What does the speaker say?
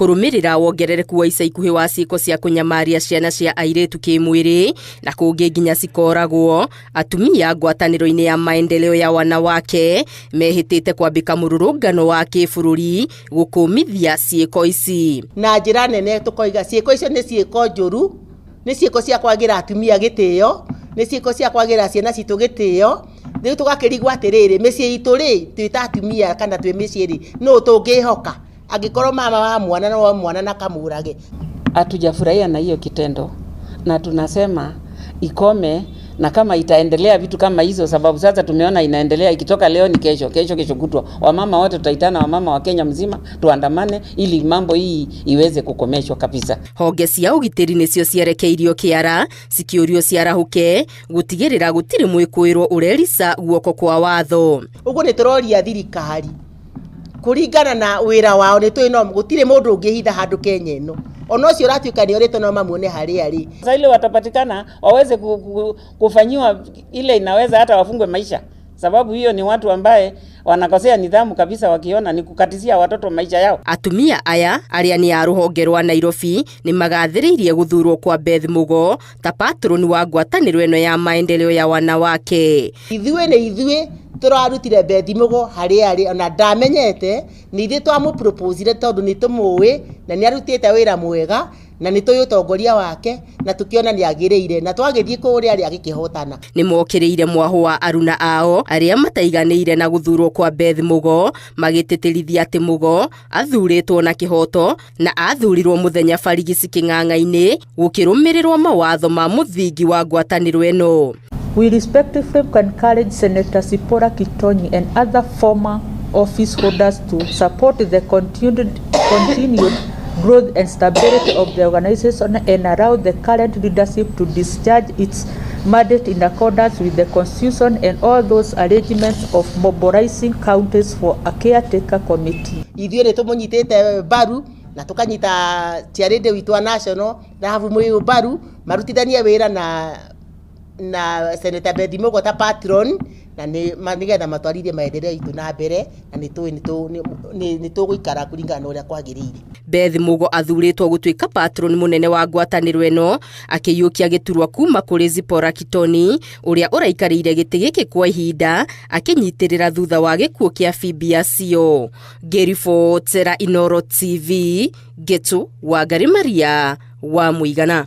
Kũrũmĩrĩra wongerereku wa ica ikuhĩ wa ciĩko cia kũnyamaria ciana cia airĩtu kĩmwĩrĩ na kũngĩ nginya cikoragwo, atumia ngwatanĩro-inĩ ya Maendeleo ya Wanawake mehĩtĩte kwambĩka mũrũrũngano wa kĩbũrũri gũkũmithia ciĩko ici. Na njĩra nene tũkoiga ciĩko icio nĩ ciĩko njũru, nĩ ciĩko cia kwagĩra atumia gĩtĩo, nĩ ciĩko cia kwagĩra ciana citũ gĩtĩo. Rĩu tũgakĩrigwo atĩrĩrĩ, mĩciĩ itũ rĩ, twĩ ta atumia kana twĩ mĩciĩ rĩ, nũ tũngĩhoka angĩkorwo mama wa mwana no wa mwana na kamũrage? Hatujafurahia na hiyo kitendo na tunasema ikome, na kama itaendelea vitu kama hizo, sababu sasa tumeona inaendelea, ikitoka leo ni kesho, kesho, kesho kutwa, wamama wote tutaitana, wamama wa Kenya mzima tuandamane ili mambo hii iweze kukomeshwa kabisa. Honge cia ũgitĩri nĩcio cierekeirio kĩara cikĩũrio ciarahũke gũtigĩrĩra gũtirĩ mwĩkũĩrwo ũrerica guoko kwa watho. Ũguo nĩ tũroria thirikari kũringana na wĩra wao, nĩ tũĩ no gũtirĩ mũndũ ũngĩhitha handũ Kenya ĩno, ona ũcio ũratuĩka nĩ orĩtwo no mamuone harĩa arĩ. Sasa ile watapatikana waweze kufanyiwa ile inaweza hata wafungwe maisha, sababu hiyo ni watu ambaye wanakosea nidhamu kabisa, wakiona ni kukatizia watoto maisha yao. Atumia aya arĩa nĩ a rũhonge rwa Nairobi nĩ magathĩrĩirie gũthurwo kwa Beth Mugo ta patron wa ngwatanĩro ĩno ya Maendeleo ya Wanawake. Ithuĩ nĩ ithuĩ tũrarutire Beth Mugo harĩa arĩ, ona ndamenyete nĩ ithuĩ twamũproposire tondũ nĩ tũmũĩ na nĩ arutĩte wĩra mwega na nĩ tũĩ ũtongoria wake na tũkĩona nĩ agĩrĩire na twagĩthiĩ kũrĩa arĩ agĩkĩhotana. Nĩ mokĩrĩire mwahũ wa aruna ao arĩa mataiganĩire na gũthurwo kwa Beth Mugo, magĩtĩtĩrithia atĩ Mugo athurĩtwo na kĩhoto na athurirwo mũthenya barigici kĩng'ang'a-inĩ gũkĩrũmĩrĩrwo mawatho ma mũthingi wa ngwatanĩro ĩno. We respectfully encourage Senator Zipporah Kittony and other former office holders to support the continued growth and stability of the organization and allow the current leadership to discharge its mandate in accordance with the Constitution and all those arrangements of mobilizing counties for a caretaker committee. Ithuĩ nĩ tũmũnyitĩte mbaru na tũkanyita chairlady witũ wa national Rahabu Muiu mbaru marutithanie wĩra na Senator Beth Mugo ta patron na nĩ nĩgetha matwarithie maendeleo itũ na mbere na nĩ tũĩ nĩ tũgũikara kũringana na ũrĩa kwagĩrĩire. Beth Mugo athurĩtwo gũtuĩka patron mũnene wa ngwatanĩro ĩno akĩiyũkia gĩturwa kuma kũrĩ Zipporah Kittony ũrĩa ũraikarĩire gĩtĩ gĩkĩ kwa ihinda akĩnyitĩrĩra thutha wa gĩkuũ kĩa Phoebe Asiyo. Ngĩribotera Inooro TV, Ngetu Wangari Maria wa Mũigana.